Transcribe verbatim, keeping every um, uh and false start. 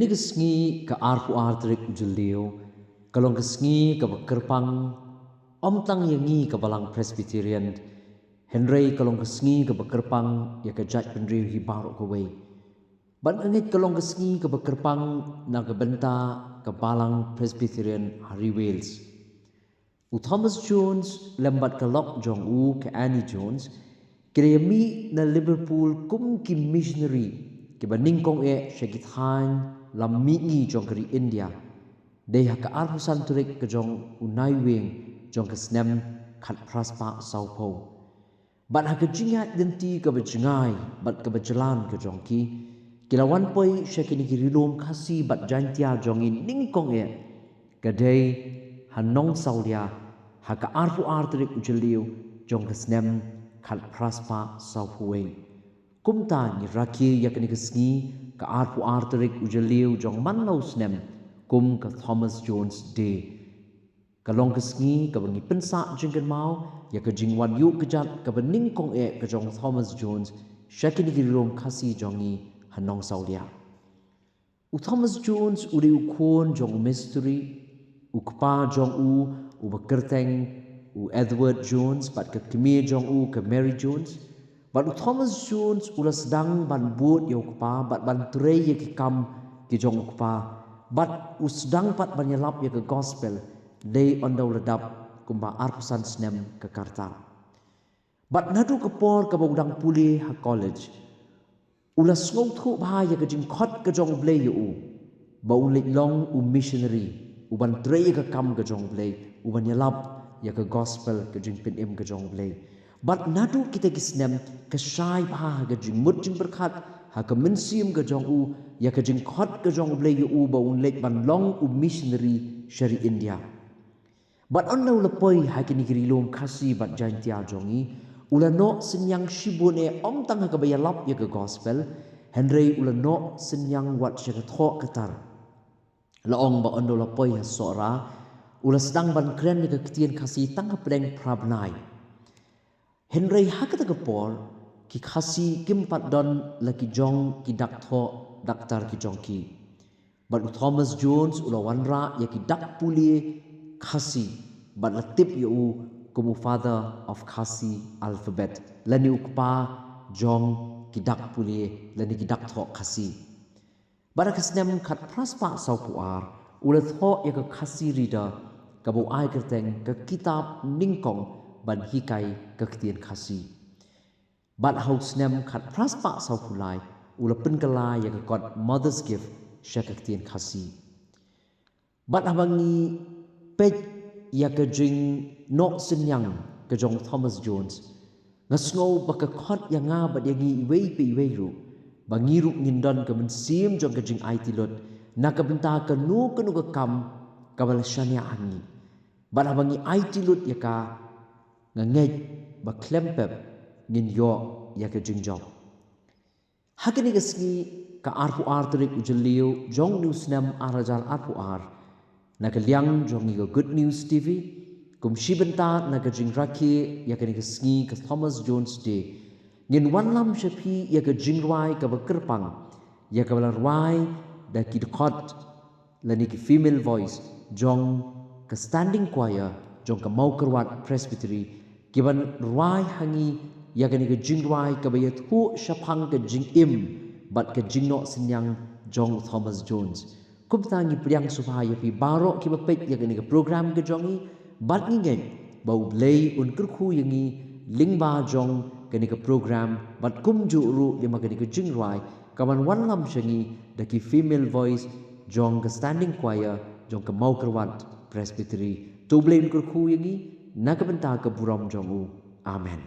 Ka sngi ka arphew ar tarik u Jylliew ka long ka sngi kaba kyrpang, ym tang ïa ngi ka Balang Presbyterian, hynrei ka long ka sngi kaba kyrpang ïa ka jaitbynriew hi baroh kawei. Bad nga ngeit ka long ka sngi kaba kyrpang na ka bynta ka Balang Presbyterian ha ri Wales. U Thomas Jones lem bad ka lok jong u ka Annie Jones ki la ïamih na Liverpool kum ki missionary kiba nyngkong eh sha ki thaiñ lam mihngi jong ka ri India. Dei ha ka arphew san tarik ka jong u Naiwieng jong ka snem khatphra spah sawphew. Bad ha ka jingïaid lynti kaba jngai bad kaba jlan ka jong ki, ki la wan poi sha kine ki ri lum Khasi bad Jaintia jong ngi nyngkong eh, ka dei ha Nongsawlia ha ka arphew ar tarik u Jylliew jong ka snem khatphra spah sawphew wei. Kumta ngi rakhe ïa kane ka sngi ka arphew ar tarik u Jylliew jong man la u snem kum ka Thomas Jones Day. Ka long ka sngi kaba ngi pynsah jingkynmaw ïa ka jingwan ïuh kjat kaba nyngkong eh ka jong Thomas Jones sha kine ki ri lum Khasi jong ngi ha Nongsawlia. U Thomas Jones u dei u khun jong u mistri, u kpa jong u uba kyrteng u Edward Jones bad ka kmie jong u ka Mary Jones. Bad u Thomas Jones u la sdang ban bud ïa u kpa bad ban trei ïa ki kam ki jong u kpa. Bad u sdang pat ban ïalap ïa ka gospel dei ynda u la dap kumba arphew san snem ka rta. Bad naduh ka por kaba u dang pule ha college, u la sngewthuh bha ïa ka jingkhot ka jong u Blei ïa u ba un leit long u missionary, u ban trei ïa ka kam ka jong u Blei, u ban ïalap ïa ka gospel, ka jingpynim ka jong u Blei. Bad naduh kita ki snem ka shai bha ha ka jingmut jingpyrkhat ha ka mynsiem ka jong u ïa ka jingkhot ka jong u Blei ïa u ba un leit ban long u missionary sha ri India. Bad ynda u la poi ha kine ki ri lum Khasi bad Jaintia jong ngi, u la noh synñiang shibun eh, ym tang ha kaba ïalap ïa ka gospel, hynrei u la noh synñiang wat sha ka thoh ka tar. La ong ba ynda u la poi ha Sohra, u la sdang ban kren ïa ka ktien Khasi tang hapdeng phra bnai. Hynrei ha kata ka por ki Khasi kim pat don la ki jong ki dak thoh dak tar ki jong ki. Bad u Thomas Jones u la wanrah ïa ki dak pule Khasi bad la tip ïa u kum u Father of Khasi Alphabet, lane u kpa jong ki dak pule lane ki dak thoh Khasi. Bad ha ka snem khatphra spah sawphew ar u la thoh ïa ka Khasi Reader kaba u ai kyrteng ka kitab nyngkong ban hikai ka ktien Khasi. Bad ha u snem khatphra spah sawphew lai u la pynkylla ïa ka kot Mother's Gift sha ka ktien Khasi. Bad haba ngi peit ïa ka jingnoh synñiang ka jong Thomas Jones, nga sngew ba ka khot ïa nga bad ïa ngi iwei pa iwei ruh ba ngi ruh ngin don ka mynsiem jong ka jingaiti lut na ka bynta kano kano ka kam kaba la shaniah ha ngi. Bad haba ngi aiti lut ïa ka, nga ngeit ba khlem pep ngin ïoh ïa ka jingjop. Ha kane ka sngi ka arphew ar tarik u Jylliew jong une u snem ar hajar arphew ar, na ka liang jong ngi ka Good News T V, kum shi bynta na ka jingrakhe ïa kane ka sngi ka Thomas Jones Day, ngin wanlam sha phi ïa ka jingrwai kaba kyrpang ïa kaba la rwai da ki dkhot lane ki female voice jong ka Standing Choir jong ka Mawkyrwat Presbytery, kiban rwai ha ngi ïa kane ka jingrwai kaba ïathuh shaphang ka jingim bad ka jingnoh synñiang jong u Thomas Jones. Kumta ngi pdiang sngewbha ïa phi baroh kiba peit ïa kane ka program ka jong ngi, bad ngi ngeit ba u Blei un kyrkhu ïa ngi lyngba jong kane ka program bad kumjuh ruh lyngba kane ka jingrwai kaban wanlam sha ngi da ki female voice jong ka Standing Choir jong ka Mawkyrwat Presbytery. To u Blei un kyrkhu ïa ngi na ka bynta ka burom jong u. Amen.